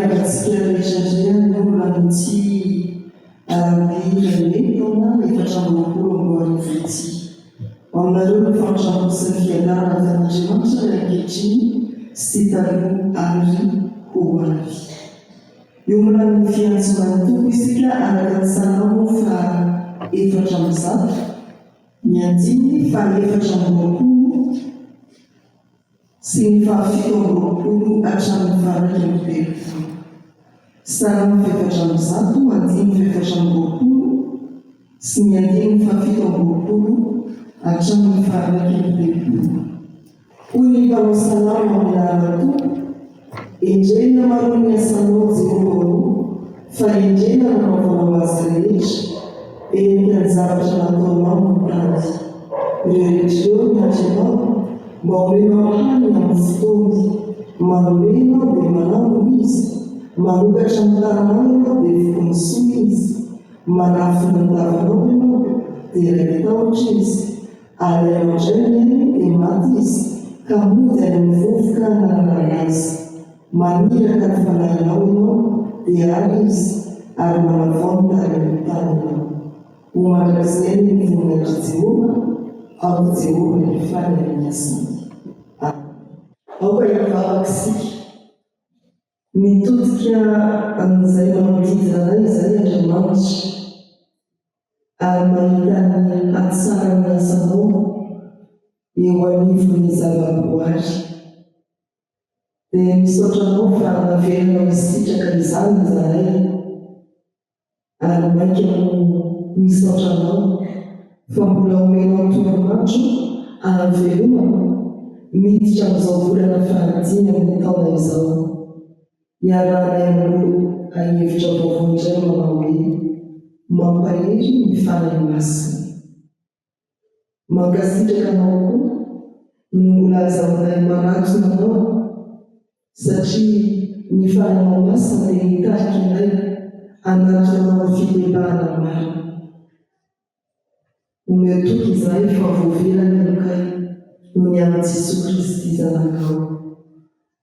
Miarahaba antsika rehetra indray anio amin'ity alarobia iray mey taona 2024 ity. Ho aminareo ny famindrampo sy ny fiadanana avy amin'Andriamanitra Ray ankehitriny sy taloha ary ho avy. Hiombona amin'ny fiantsoana ny Tompo isika araka ny Salamo faha 104, ny andininy faha 24 sy ny faha 27 hatramin'ny faha 31. Salamo faha 104, andininy faha 24 sy ny andininy faha 27 hatramin'ny faha 31. Hoy ny mpanao salamo amin'ny anaran'ny Tompo, Endrey ny hamaroan'ny asanao, Jehovah ô, fa endrey ny nanaovanao azy rehetra, henika ny zavatra nataonao ny tany. Ireo rehetra ireo miandry anao, mba homenao hanina amin'ny fotoany. Manome ianao dia manangona izy, manokatra ny tananao ianao dia voky ny soa izy, manafina ny tavanao ianao dia raiki-tahotra izy, Alainao indray ny ainy dia maty izy ka mody any amin'ny vovoka nananana azy. Maniraka ny fanahinao ianao dia ary izy ary manavao ny tarehin'ny tany ianao. Ho mandrakizay anie ny voninahitr'i Jehovah, aoka Jehovah hifaly amin'ny asany. Amena. Aoka hivavaka isika. Mitodika amin'izay manodidina anay izay Andriamanitra, ary mahita ny hatsaran'ny asanao eo anivon'ny zavaboary. Dia misaotra anao fa navelanao hisitraka izany izahay. Ary mainka no misaotra anao fa mbola omenao toron'andro ahavelomana miditra amin'izao volana fahadimy amin'ny taona izao. Iarahanay amin'ireo hevitra vaovao indray manao hoe Mampahery ny Fanahy Masina. Mankasitraka anao koa no mbola azahoanay manatona anao satria ny Fanahinao Masina dia hitarika anay hanatona anao amin'ny fibebahana marina. Omeo toky izahay fa voavela ny helokay noho ny amin'i Jesoa Kristy Zanakao.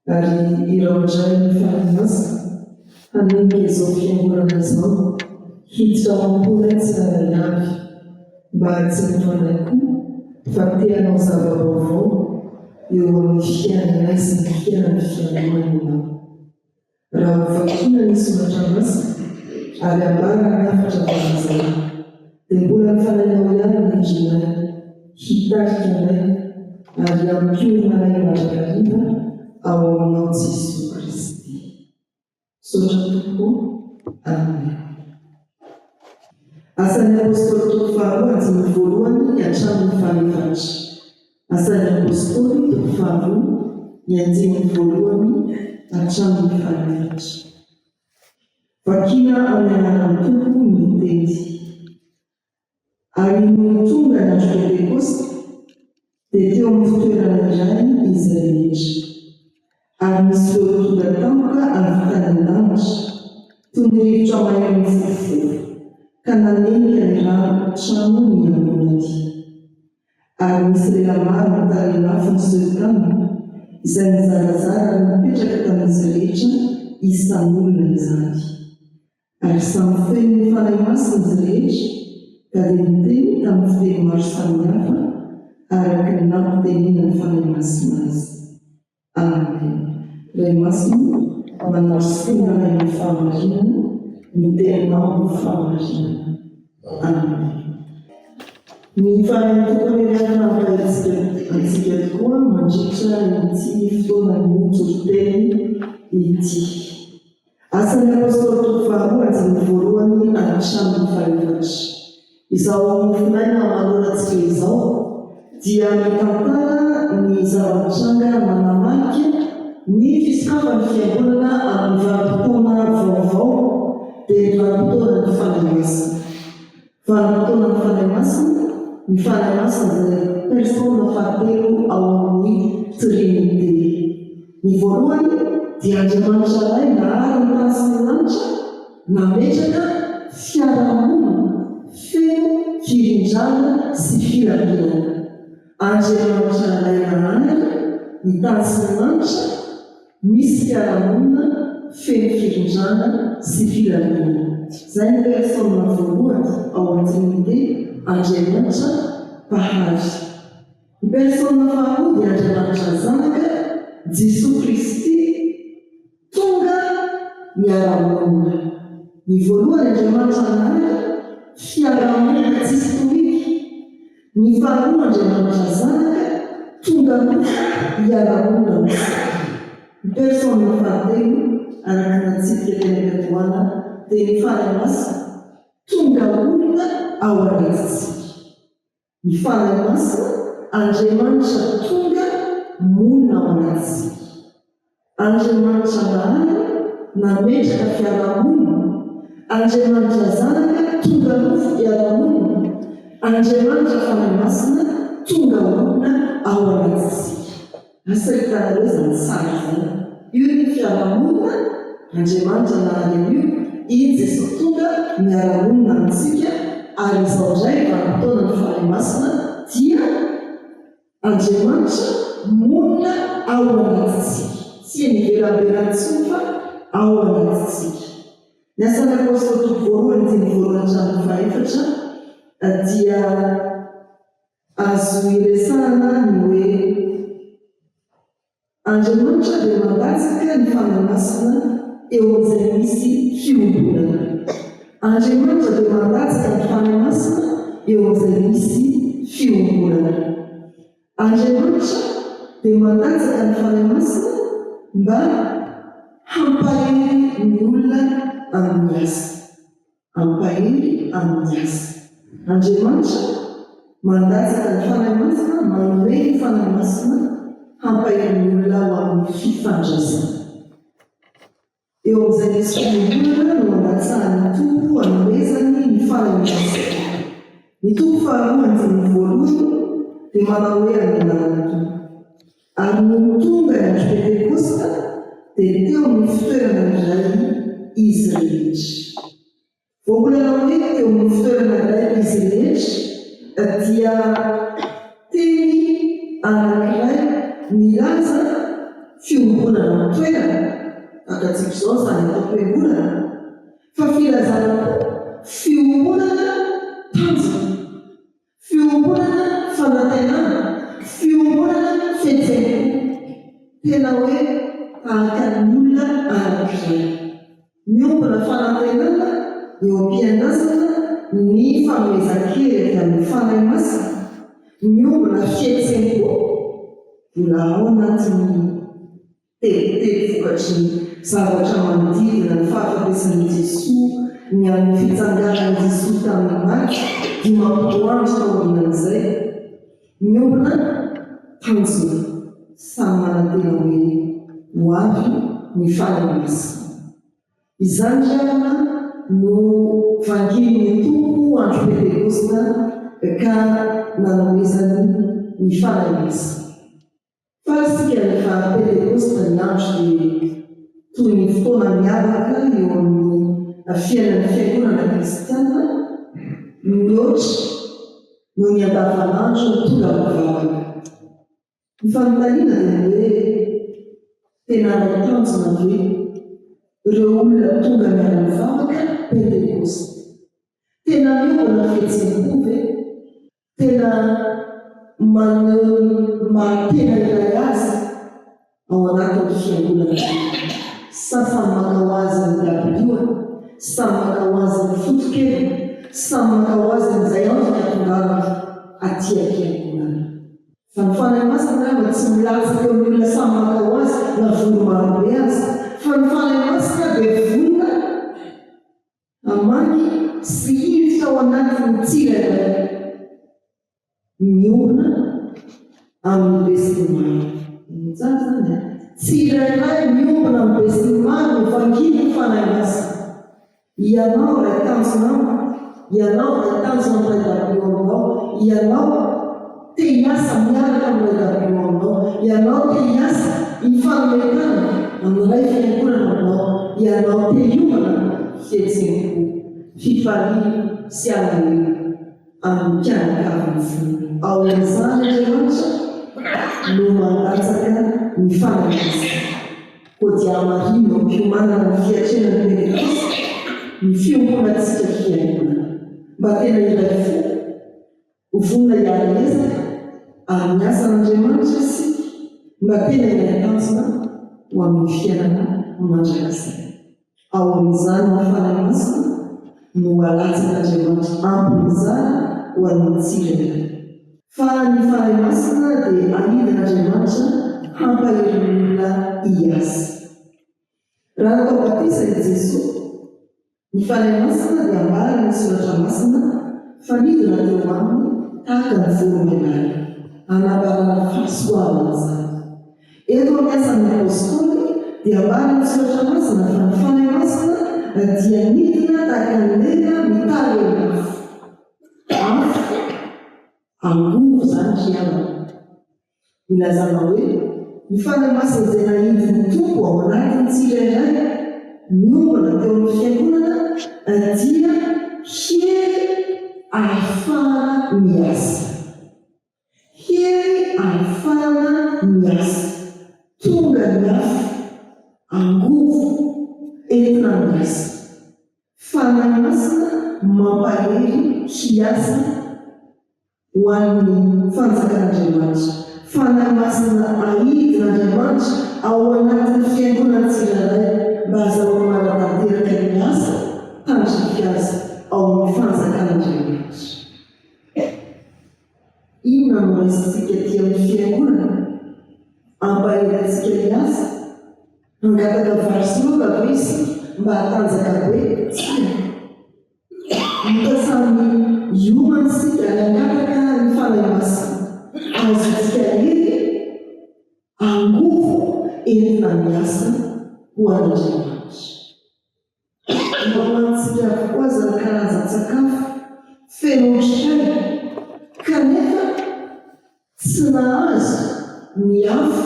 Ary irao indray ny Fanahy Masina hanenika izao fiangonana izao hiditra ao am-ponay tsirairay avy, mba hahatsiarovanay koa fa te hanao zava-baovao eo amin'ny fiainanay sy ny fiainan'ny fiangonana Ianao. Raha hovakiana ny Soratra Masina ary ambara ny hafatra avy amin'izany, dia mbola ny Fanahinao ihany no indrinay hitarika anay ary hampiorina anay mandrakariva ao aminao Jesoa Kristy. Misaotra Tompo ô. Amen. Asan'ny Apostoly toko faharoa andininy voalohany hatramin'ny fahefatra. Asan'ny Apostoly toko faharoa ny andininy voalohany hatramin'ny fahefatra. Vakina amin'ny anaran'ny Tompo ny teny. Ary nony tonga ny andro Pentekosta, dia teo amin'ny fitoerana iray izy rehetra. Ary nisy feo tonga tampoka avy tany an-danitra, toy ny rivotra mahery mifofofofo, ka nanenika ny rano trano niangonany. Ary nisy lela maro nitarehin'afo niseho taminy, izay nizarazara ary nipetraka tamin'izy rehetra isan'olona izany. Ary samy feno ny Fanahy Masina izy rehetra, ka dia niteny tamin'ny fiteny maro samihafa araka ny nampitenenan'ny Fanahy Masina azy. Amen. Ray Masina ô, manamasina anay amin'ny fahamarinana, ny Teninao no fahamarinana. Amen. Ny Fanahin'ny Tompo anie hampahery antsika tokoa mandritra ity fotoanan'ny toriteny ity. Asan'ny Apostoly toko faharoa andininy voalohany hatramin'ny fahefatra. Izao mofonaina manoloana antsika izao dia mitantara ny zava-mitranga manamarika ny fisokafan'ny Fiangonana amin'ny vanim-potoana vaovao, dia ny vanim-potoanan'ny Fanahy Masina. Vanim-potoanan'ny Fanahy Masina, ny Fanahy Masina izay Persona fahatelo ao amin'ny Trinite. Ny voalohany dia Andriamanitra Ray nahary ny tany sy ny lanitra, nametraka fiarahamonina feno firindrana sy filaminana. Andriamanitra Ray nahary ny tany sy ny lanitra, misy fiarahamonina. feno firindrana sy filaminana. Izay ny Persona voalohany ao amin'ny Trinite, Andriamanitra Mpahary. Ny Persona faharoa dia Andriamanitra Zanaka, Jesoa Kristy, tonga miara-monina. Ny voalohany Andriamanitra Nahary, fiarahamonina tsisy tohiky. Ny faharoa Andriamanitra Zanaka, tonga nofo hiara-monina amintsika. Ny Persona fahatelo, araka ny natsidika teny am-piandohana, dia ny Fanahy Masina, tonga olona ao anatintsika. Ny Fanahy Masina, Andriamanitra tonga monina ao anatintsika. Andriamanitra Nahary nametraka fiarahamonina, Andriamanitra Zanaka tonga nofo hiara-monina, Andriamanitra Fanahy Masina tonga olona ao anatintsika. Asa hitanareo izany sary izany. Io ny fiarahamonina, Andriamanitra nahary an'io, i Jesoa tonga miara-monina amintsika, ary izao indray vanim-potoanan'ny Fanahy Masina dia Andriamanitra monina ao anatintsika. Tsy eny ivelambelany intsony fa ao anatintsika. Ny Asan'ny Apôstôly toko voalohany andininy voalohany hatramin'ny fahefatra dia Azo iresahana ny hoe Andriamanitra dia mandatsaka ny Fanahy Masina eo amin'izay misy fiombonana. Andriamanitra dia mandatsaka ny Fanahy Masina eo amin'izay misy fiombonana. Andriamanitra dia mandatsaka ny Fanahy Masina mba hampahery ny olona amin'ny asa. Ampahery amin'ny asa. Andriamanitra mandatsaka ny Fanahy Masina, manome ny Fanahy Masina hampahery ny olona ho amin'ny fifandraisana. Eo amin'izay misy fiombonana no andatsahan'ny Tompo hanomezany ny Fanahy Masina. Ny toko faharoa andininy voalohany dia manao hoe amin'ny anaran'ny Tompo. Ary nony tonga ny andro Pentekosta, dia teo amin'ny fitoerana iray izy rehetra. Voambolana hoe teo amin'ny fitoerana iray izy rehetra dia teny anankiray milaza fiombonana amin'ny toerana, tahaka antsika izao izany ato am-piangonana, fa filazana koa fiombonana tanjona. Fiombonana fanantenana, fiombonana fihetseham-po. Tena hoe tahaka ny olona anankiray. Miombona fanantenana eo am-piandrasana ny fanomezan-kery avy amin'ny Fanahy Masina, miombona fihetseham-po mbola ao anatin'ny Tebiteby vokatry ny zavatra manodidina ny fahafatesan'i Jesoa ny amin'ny fitsanganan'i Jesoa tamin'ny maty 50 andro taorianan'izay. Miombona tanjona, samy manantena hoe ho avy ny Fanahy Masina. Izany ry havana no vangian'ny Tompo andro Pentekosta ka nanomezany ny Fanahy Masina. Fa isika rehefa Pentekosta ny andro dia toy ny fotoana miavaka eo amin'ny fiainan'ny fiangonana kristiana mihoatra noho ny andavanandro ny tonga mivavaka. Ny fanontaniana dia ny hoe tena iray tanjona ve ireo olona tonga miara-mivavaka Pentekosta? Tena miombona fihetseham-po ve? Tena maneho ny maha tena iray azy ao anatin'ny fiangonana ve? Sa samy maka ho azy ny dabilioany, samy maka ho azy ny foto-keviny, samy maka ho azy an'izay antony hahatongavany aty am-piangonana? Fa ny Fanahy Masina angamba tsy milatsaka eo amin'ny olona samy maka ho azy na vory marobe aza, fa ny Fanahy Masina dia vonona Hamaky sy hiditra ao anatin'ny tsirairay miombona amin'ny besinimaro. Henoy tsara izany an! Tsirairay miombona amin'ny besinimaro no vangian'ny Fanahy Masina. Ianao iray tanjona amiko, ianao iray tanjona amin'ilay dabilio aminao, ianao te hiasa miaraka amin'ilay dabilio aminao, ianao te hiasa hifanome tanana amin'ilay fiangonana aminao, ianao te hiomana fihetseham-po, fifaliana sy alahelo amin'ny mpianakavin'ny finoana. Ao amin'izany Andriamanitra no mandatsaka ny Fanahy Masina. Koa dia hamarino am-piomanana ny fiatrehana ny Pentekosta ny fiombonantsika fiangonana, mba tena hiray fo, ho vonona hiara-hiezaka ary miasa an'Andriamanitra isika mba tena hiray tanjona ho amin'ny fiainana mandrakizay. Ao amin'izany ny Fanahy Masina no alatsak'Andriamanitra ampy mizara ho an'ny tsirairay. Fa ny Fanahy Masina dia anidin'Andriamanitra hampahery ny olona hiasa. Raha natao batisa i Jesoa, ny Fanahy Masina dia ambaran'ny Soratra Masina fa nidina teo aminy tahaka ny voromailala, hanambarana fahasoavana izany. Eto amin'ny Asan'ny Apostoly dia ambaran'ny Soratra Masina fa ny Fanahy Masina dia nidina tahaka ny lela mitarehin'afo. Afo, angovo izany ry havana. Ilazana hoe ny Fanahy Masina izay nahidin'ny Tompo ao anatin'ny tsirairay niombona teo amin'ny Fiangonana dia hery ahafahana miasa. Hery ahafahana miasa. Tonga ny afo, angovo, entina miasa. Fanahy Masina mampahery hiasa ho an'ny fanjakan'Andriamanitra. Fanahy Masina aidin'Andriamanitra ao anatin'ny fiangonana tsirairay mba hazahoany manatanteraka ny asa tandrify azy ao amin'ny fanjakan'Andriamanitra. Inona no raisintsika aty amin'ny fiangonana? Hampahery antsika hiasa? Hangataka vary sy laoka ve isika mba hatanjaka be? Tsia. Hita samy hiomana isika ary hangataka ny Fanahy Masina hahazoantsika hery angovo entina miasa ho an'Andriamanitra. Mba hohanintsika avokoa aza ny karazan-tsakafo feno otrikaina, kanefa tsy nahazo ny afo,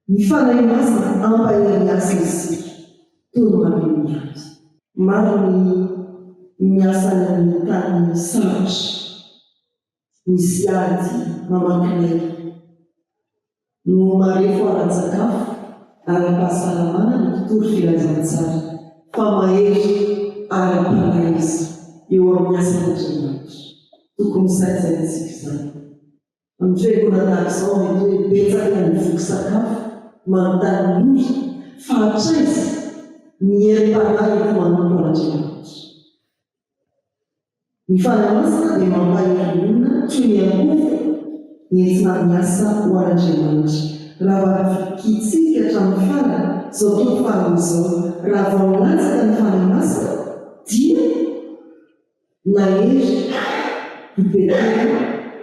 ny Fanahy Masina hampahery asa isika, toy ny malemy ihany. Maro ny miasa any amin'ny tany sarotra. Misy ady mamaky lay no marefo ara-tsakafo, ara-pahasalamana ny mpitory filazantsara, fa mahery ara-panahy izy eo amin'ny asan'Andriamanitra. Tokony hosaintsaintsika izany. Amin'ny fiangonana tahaka izao mety hoe betsaka ny voky sakafo, manontany ny ory, fa hatraiza ny herim-panahy enti-manompo an'Andriamanitra? Ny Fanahy Masina dia mampahery ny olona toy ny ankofa entina miasa ho an'Andriamanitra. Raha vakintsika hatramin'ny farany izao toko faharoa izao, raha vao nilatsaka ny Fanahy Masina dia nahery i Petera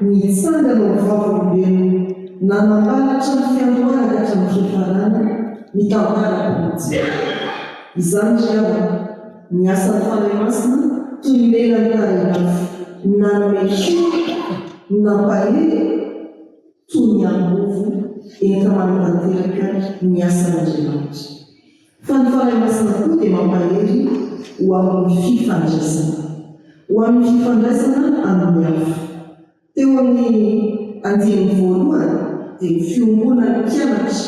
nitsangana ho vavolombelona nanambara hatramin'ny fiandohana ka hatramin'ny fiafarana ny tantaram-pamonjena. Izany ry havana, Ny asan'ny Fanahy Masina toy ny lela nitarin'afo, nanome hery, nampahery toy ny angovo enta-manatanteraka ny asan'Andriamanitra. Fa ny Fanahy Masina koa dia mampahery ho amin'ny fifandraisana. Ho amin'ny fifandraisana amin'ny hafa. Teo amin'ny andininy voalohany dia ny fiombonan'ny mpianatra,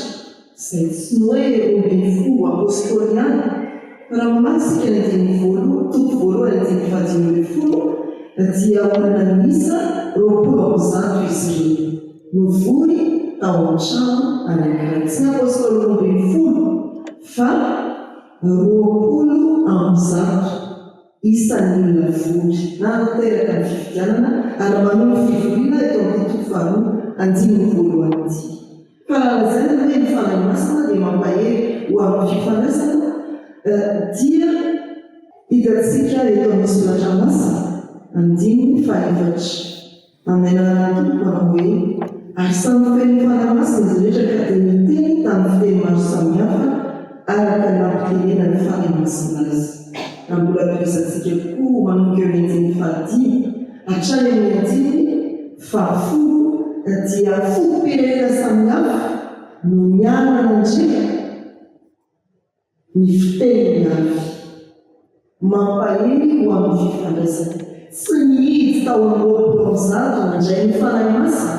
izay tsy ny hoe 12 apostoly ihany, fa raha mamaky isika ny andininy voalohany, toko voalohany andininy faha-15, dia olona niisa 120 izy ireo, nivory tao amin'ny trano anankiray. Tsy ny apostoly 12 fa 120. Isan'ny olona vory nanatanteraka ny fifidianana ary manohy ny fivoriana eto amin'ity toko faharoa andininy voalohany ity. Fa raha lazaina hoe ny Fanahy Masina dia mampahery ho amin'ny fifandraisana dia hitantsika eto amin'ny Soratra Masina andininy fahefatra. Amin'ny anaran'ny Tompo manao hoe, Ary samy feno Fanahy Masina izy rehetra ka dia niteny tamin'ny fiteny maro samihafa araka ny nampitenenan'ny Fanahy Masina azy. Raha mbola tohizantsika koa manomboka eo amin'ny andininy fahadimy hatrany amin'ny andininy fahafolo dia fokom-pirenena samihafa no niara-nandre Ny fiteniny avy. Mampahery ho amin'ny fifandraisana. Tsy nihidy tao amin'ny 120 nandray ny Fanahy Masina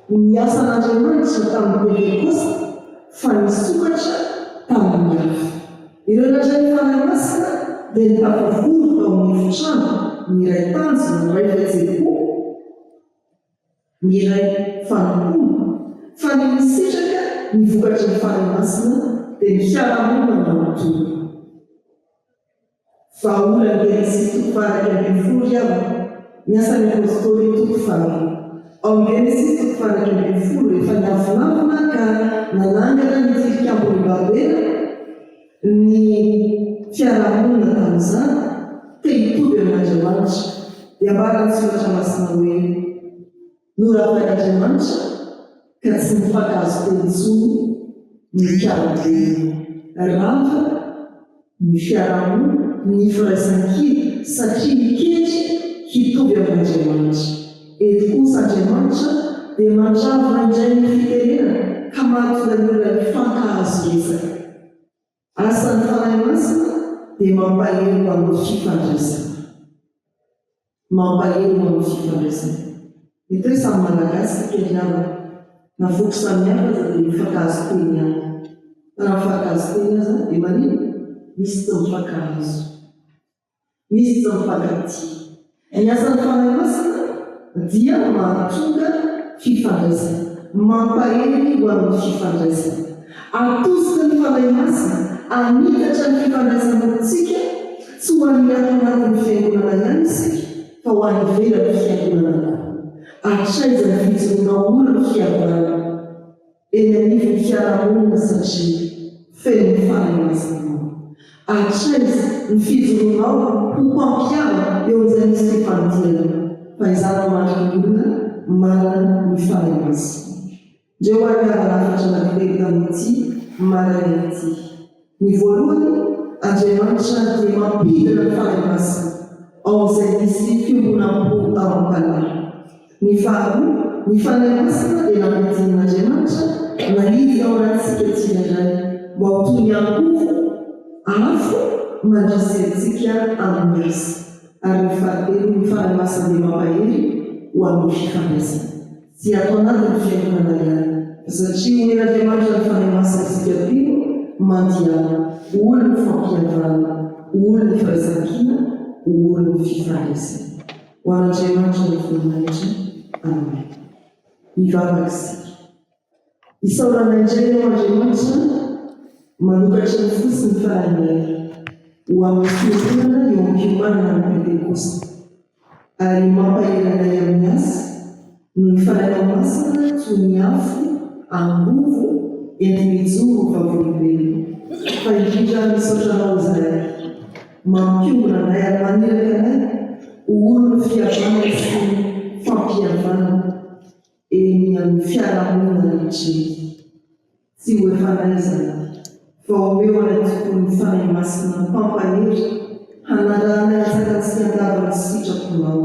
ny asan'Andriamanitra tamin'ny Pentekosta. fa nisokatra tamin'ny afo. Ireo nandray ny Fanahy Masina dia nitafavory tao amin'ny efitrano, niray tanjona, niray fihetseham-po, niray fanompoana, fa ny nisitraka ny vokatry ny Fanahy Masina dia ny fiarahamonina manontolo. Vahaolan'ny Genesisy toko faha-11 ry havana, ny Asan'ny Apostoly toko faharoa. Ao amin'ny Genesisy toko faha-11, rehefa niavonavona ka nanangana ny tilikambon'i Babela ny fiarahamonina tamin'izany, te hitovy amin'Andriamanitra, dia ambaran'ny Soratra Masina hoe, Noravain'Andriamanitra ka tsy nifankahazo teny intsony ny mpiara-belona. Rava ny fiarahamonina, ny firaisankina satria mikendry hitovy amin'Andriamanitra. Eto kosa Andriamanitra dia mandravona indray ny fitenenana ka mahatonga ny olona hifankahazo resaka. Asan'ny Fanahy Masina dia mampahery ho amin'ny fifandraisana. Mampahery ho amin'ny fifandraisana. Mety hoe samy Malagasy isika ry havana, na foko samihafa aza dia mifankahazo teny ihany. Fa raha mifankahazo teny aza dia maninona? Misy tsy mifankahazo. Misy tsy mifankatia. Ny asan'ny Fanahy Masina dia mahatonga fifandraisana, mampahery ho amin'ny fifandraisana. Atosiky ny Fanahy Masina hanitatra ny fifandraisana amintsika, tsy ho an'ny ato anatin'ny Fiangonana ihany isika, fa ho any ivelan'ny Fiangonana koa. Hatraiza ny fijoroana ho olon'ny fihavanana? Eny anivon'ny fiarahamonina satria feno ny Fanahy Masina anao. Hatraiza ny fijoroanao ho mpampihavana eo amin'izay misy fifandirana, fa izany no mariky ny olona manana ny Fanahy Masina. Ndreo ary havana hafatra anankiray tamin'ity maraina ity. Ny voalohany, Andriamanitra dia mampidina ny Fanahy Masina ao amin'izay misy fiombonam-po ao am-panahy. Ny faharoa, ny Fanahy Masina dia nampidinin'Andriamanitra nahidina ao anatintsika tsirairay mba ho toy ny ankovo, afo, mandrisy antsika amin'ny asa. Ary ny fahatelo, ny Fanahy Masina dia mampahery ho amin'ny fifandraisana. Tsy ato anatin'ny fiangonana ihany, fa satria omen'Andriamanitra ny Fanahy Masina isika mpino, mandihana ho olon'ny fampihavanana, ho olon'ny firaisankina, ho olon'ny fifandraisana. Ho an'Andriamanitra ny voninahitra. Amen. Hivavaka isika. Isaorana indray Ianao Andriamanitra manokatra ny fo sy ny fanahinay ho amin'ny fiombonana eo am-piomanana ny Pentekosta ary mampahery anay amin'ny asa noho ny Fanahinao Masina toy ny afo angovo enti-mijoro ho vavolombelona. Fa indrindra misaotra Anao izahay mampiombona anay ary maniraka anay ho olon'ny fihavanana sy fampihavanana eny amin'ny fiarahamonina rehetra eny. Tsy ho efanay izany, fa omeo anay tokoa ny Fanahy Masina mpampahery hanarahanay antsakany sy andavany ny sitraponao.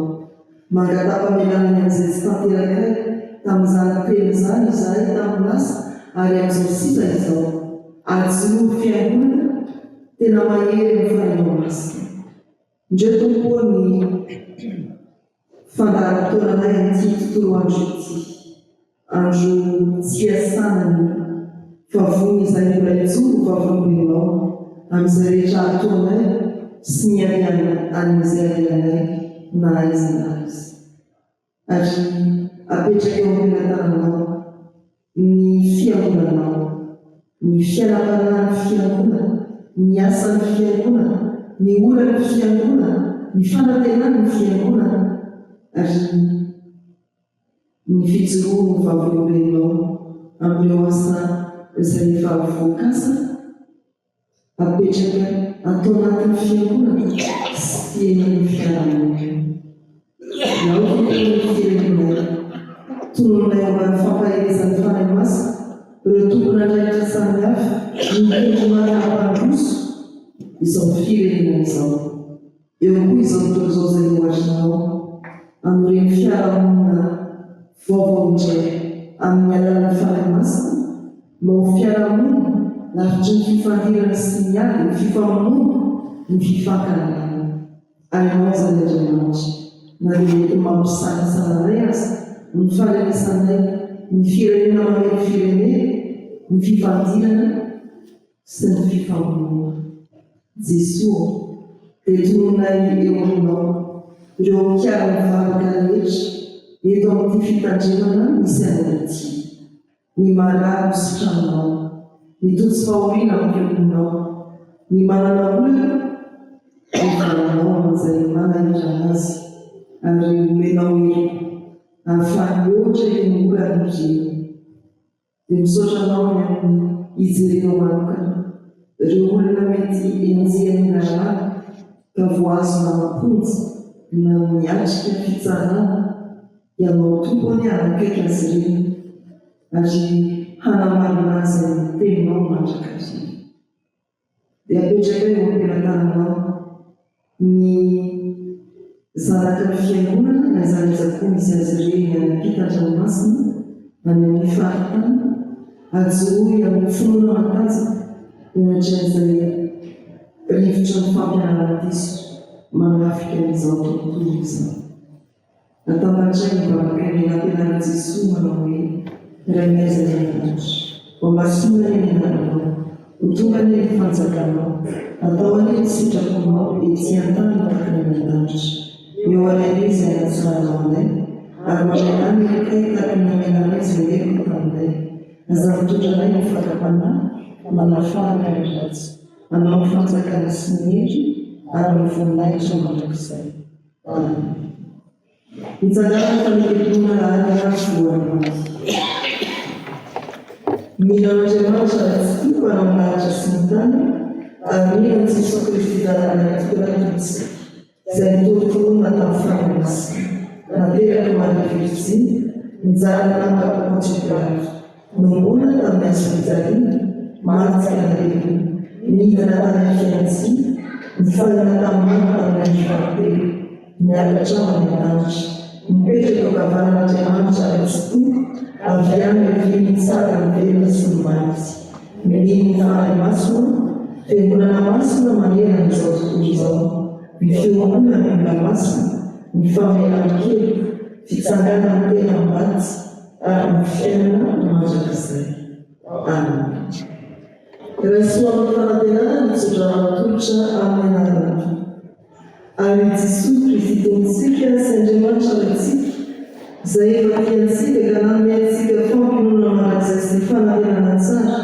Mangata-pamelana ny amin'izay tsy tanterakay tamin'izany teny izany izahay tamin'ny lasa ary amin'izao sisa izao. Ajoroy Fiangonana tena mahery amin'ny Fanahinao Masina. Indreo Tompo ô ny fandaharam-potoananay amin'ity tontolo andro ity. Andro tsy iasana anio, fa vono izahay mbola hijoro ho vavolombelonao amin'izay rehetra ataonay sy ny alehanay any amin'izay alehanay na aiza na aiza. Ary apetraka eo am-pelatananao ny fiangonanao, ny fialam-panahin'ny fiangonana, ny asan'ny fiangonana, ny olan'ny fiangonana, ny fanantenan'ny fiangonana, ary ny fijoroany ho vavolombelonao amin'ireo asa izay efa voakasa apetraka ato anatin'ny fiangonana sy eny amin'ny fiarahamonina. Nahoana no ny firenenay tonononay ambany fampaherezan'ny Fanahy Masina ireo tompon'andraikitra samihafa mikendry maka hampandroso izao firenena izao? Eo koa izao tontolo izao izay noharinao hanoreno fiarahamonina vaovao indray amin'ny alalan'ny Fanahy Masina mba ho fiarahamonina lavitry ny fifandirana sy ny ady, ny fifamonoana, ny fifankahalana. Ary Ianao izany Andriamanitra, na dia mety mampisalasala anay aza ny faharenesanay ny firenena mamely firenena. ny fifandirana sy ny fifamonoana. Jesoa ô, dia tononay eo aminao ireo mpiara-mivavaka rehetra eto amin'ity fitandremana misy anay ity. Ny marary ho sitraninao, ny tojo fahoriana ampioninao, ny manana olana ho valinao amin'izay manahirana azy ary omenao herim-po ahafahany mihoatra ireny olana ireny. Dia misaotra anao ny amin'ny hijerenao manokana ireo olona mety enjehin'ny lalàna ka voahazona am-ponja na miatrika fitsarana, Ianao Tompo anie hanakaiky azy ireny ary hanamarina azy amin'ny teninao mandrakariva. Dia apetrakay eo am-pelatananao ny zanaky ny Fiangonana na aiza na aiza koa misy azy ireny any ampitan-dranomasina, any amin'ny faritany, ajoroy amin'ny finoana matanjaka eo anatrehan'izay rivotry ny fampianarana diso manafika an'izao tontolo izao. Natambatray ny vavaka ilay nampianarin'i Jesoa manao hoe, Rainay izay any an-danitra, hohamasinina anie ny anaranao, ho tonga anie ny fanjakanao, atao anie ny sitraponao ety an-tany tahaka ny any an-danitra. Omeo anay anie izay anatsaranao anay, ary mamelà ny helokay tahaka ny namelanay izay heloka taminay. Aza mitondra anay ho fakam-panahy, fa manafaha anay amin'ny ratsy. Anao ny fanjakana sy ny hery ary ny voninahitra mandrakizay. Mitsangàna ny fanekempiloana laharana voalohany. Mino an'Andriamanitra Ray Tsitoha Mpanao ny lanitra sy ny tany, ary mino an'i Jesoa Kristy Zanany Lahitokana Tompontsika, izay notorontoronina tamin'ny Fanahy Masina, naterak'i Maria Virjiny, nijaly nanapaka Pontio Pilato, Nohomboana tamin'ny hazofijaliana, maty tsy nalevina, nidina tany amin'ny fiainantsika, nifanena tamin'ny maty tamin'ny andro fahatelo, niakatra ho any an-danitra, nipetraka eo ankavanan'Andriamanitra Ray Tsitoha, avy any niaviany hitsara ny velona sy ny maty. Mino ny Fanahy Masina, Fiangonana masina manerana izao tontolo izao, ny fiombonana ny olona masina, ny famelan-keloka, fitsanganan'ny tena maty, ary ny fiainana mandrakizay. Amena. Raiso amin'ny fanantenana ny tsodrano atolotra amin'ny anaran'ny Tompo. Ary i Jesoa Kristy Tompontsika sy Andriamanitra Raintsika, izay efa tia antsika ka nanome antsika fampiononana mandrakizay sy fanantenana tsara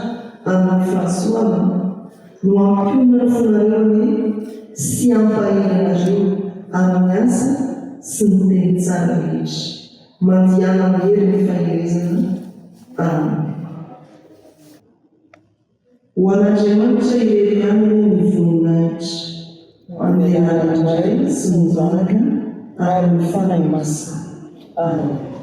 amin'ny fahasoavany, no hampionona ny fonareo anie sy hampahery anareo amin'ny asa sy ny teny tsara rehetra. Mandihana mahery ny faherezana. Amen. Ho an'Andriamanitra irery ihany anie ny voninahitra, amin'ny alalan'ny Ray sy ny Zanaka ary ny Fanahy Masina. Amen.